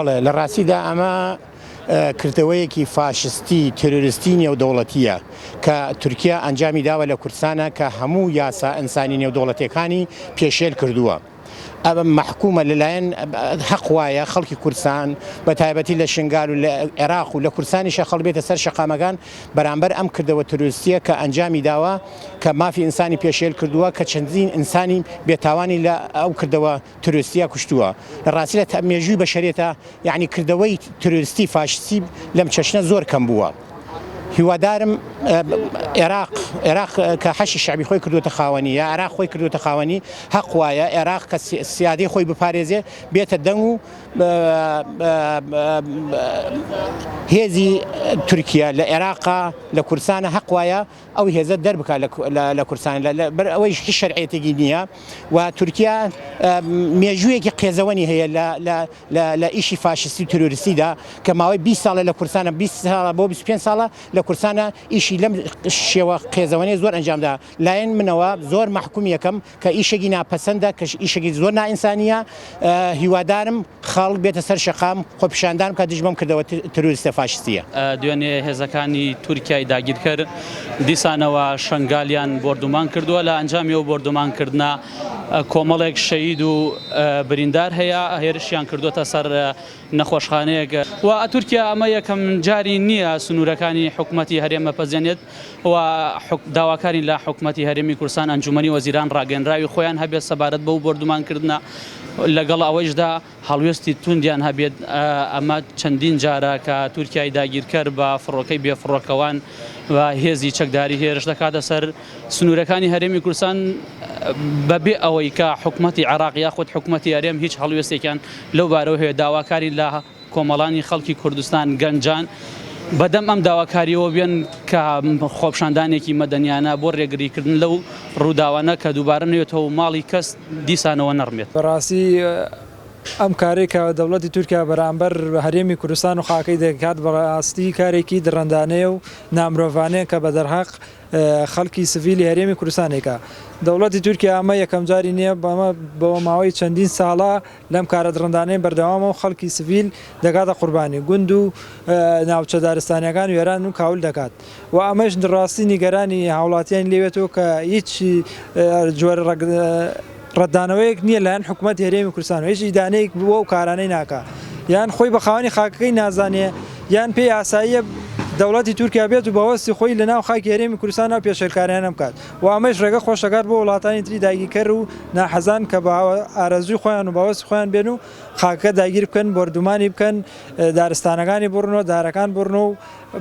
بەڵێ لە ڕاستیدا ئەمە کردەوەیەکی فاشستی تێرۆریستی نێودەوڵەتییە کە تورکیا ئەنجامی داوە لە کوردستانە کە هەموو یاسا ئینسانی نێودەوڵەتیەکانی پێشێل کردووە. ئەمە مەحکومە لەلایەن هەق وایە خەڵکی کوردستان بە تایبەتی لە شنگال و لە عێراق و لە کوردستانیشە خەڵک بێتە سەر شەقامەکان بەرامبەر ئەم کردەوە ترۆریستیە کە ئەنجامی داوە کە مافی ئینسانی پێشێل کردووە کە چەندین ئینسانی بێتاوانی لە ئەو کردەوە ترۆریستیە کوشتووە لە ڕاستیدا تا مێژووی بەشەریەتە یەعنی کردەوەی ترۆریستی فاشستی لەم چەشنە زۆر کەم بووە هیوادارم عێراق عێراق کە حەشی شەعبی خۆی کردوتە خاوەنی یا عێراق خۆی کردوتە خاوەنی هەق وایە عێراق کە سیادەی خۆی بپارێزێ بێتە دەنگ و هێزی تورکیا لە عێراقا لە کوردستانە هەق وایە ئەو هێزە دەربکا لە کوردستان بەر ئەوەیش هیچ شەرعیەتێکی نییە و تورکیا مێژوویەکی قێزەوەنی هەیە لە ئیشی فاشستی و ترۆریستیدا کە ماوەی 20 ساڵە لە کوردستانە 20 ساڵە بۆ 25 ساڵە لە کوردستانە ئیشی لەم شێوە قێزەوەنەی زۆر ئەنجامدا لایەن منەوە زۆر مەحکوم یەکەم کە ئیشێکی ناپەسەندە کە ئیشێکی زۆر نائینسانیە هیوادارم خەڵک بێتە سەر شەقام خۆپیشاندان بکات دژ بەم کردەوە ترۆریستە فاشستیە. دوێنێ هێزەکانی تورکیای داگیرکەر دیسانەوە شەنگالیان بۆردومان کردووە، لە ئەنجامی ئەو بۆردومانکردنە کۆمەڵێک شەهید و بریندار هەیە، هێرشیان کردووەتە سەر نەخۆشخانەیەک و تورکیا ئەمە یەکەم جاری نییە سنوورەکانی حکومەتی هەرێم بپەزێنێت و داواکارین لە حکومەتی هەرێمی کوردستان ئەنجومەنی وەزیران ڕاگەنراوی خۆیان هەبێت سەبارەت بەو بۆردومانکردنە لەگەڵ ئەوەیشدا هەڵوێستی توندیان هەبێت ئەمە چەندین جارە کە تورکیای داگیرکەر بە فڕۆکەی بێفڕۆکەوان و هێزی چەکداری هێرش دەکاتە سەر سنوورەکانی هەرێمی کوردستان بەبێ ئەوەی کە حکومەتی عێراق یاخود حکومەتی هەرێم هیچ هەڵوێستێکیان لەو بارەوە هەیە داواکارین لە کۆمەڵانی خەڵکی کوردستان، گەنجان بەدەم ئەم داواکارییەوە بێن کە خۆپیشاندانێکی مەدەنیانە بۆ رێگریکردن لەو رووداوانە کە دووبارە نەوێتەوە و ماڵی کەس دیسانەوە نەڕمێت. بەڕاستی ئەم کارەی کە دەوڵەتی تورکیا بەرامبەر هەرێمی کوردستان و خاکەی دەکات بەڕاستی کارێکی دڕندانەیە و نامرۆڤانەیە کە بە دەرهەق خەڵکی سڤیلی هەرێمی کوردستان ئەیکا. دەوڵەتی تورکیا ئەمە یەکەم جاری نییە بەمە بۆ ماوەی چەندین ساڵە لەم کارە دڕندانەی بەردەوامە و خەڵکی سڤیل دەکاتە قوربانی، گوند و ناوچە دارستانیەکان وێران و کاول دەکات و ئەمەش ڕاستی نیگەرانی هاوڵاتیانی لێوێتەوە کە هیچ جۆرە ڕەتدانەوەیەک نییە لایەن حکومەتی هەرێمی کوردستان و هیچ ئیدانەیەک بۆ ئەو کارانەی ناکا یان خۆی بە خاوەنی خاکەکەی نازانێ یان پێی ئاساییە دەوڵەتی تورکیا بێت و بەوەستی خۆی لە ناو خاکی هەرێمی کوردستان ئەو پێشێلکاریانە بکات و ئەمەش ڕێگە خۆش دەکات بۆ وڵاتانی تری داگیرکەر و ناحەزان کە بە ئارەزووی خۆیان و بەوەستی خۆیان بێن و خاکەکە داگیر بکەن بۆردومانی بکەن دارستانەکانی بڕن و دارەکان بڕن و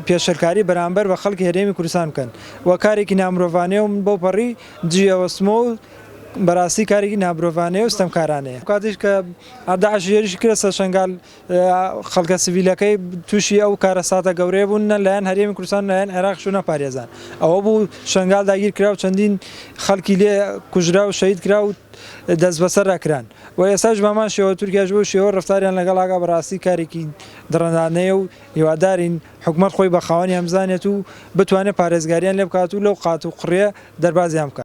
پێشێلکاری بەرامبەر بە خەڵکی هەرێمی کوردستان بکەن و کارێکی نامرۆڤانەیە و من بەوپەڕی دژی ئەوەستمەوە و بەراستی کارێکی نامرۆڤانەیە و ستەمکارانەیە. کاتێک کە داعش هێرشی کردە سەر شەنگال خەڵکە سڤیلەکەی تووشی ئەو کارەساتە گەورەیە بوون نە لایەن هەرێمی کوردستان و لایەن عێراقیش و نەپارێزان. ئەوە بوو شەنگال داگیر کرا و چەندین خەڵکی لێ کوژرا و شەهید کرا و دەستبەسەردا کران و ئێستاش بەهەمان شێوە تورکیاش بەو شێوە ڕەفتاریان لەگەڵ ئاکا بەڕاستی کارێکی دڕندانەیە و هیوادارین حکومەت خۆی بە خاوەنیان بزانێت و بتوانێت پارێزگاریان لێ بکات و لەو قات و قڕیە دەربازیان بکات.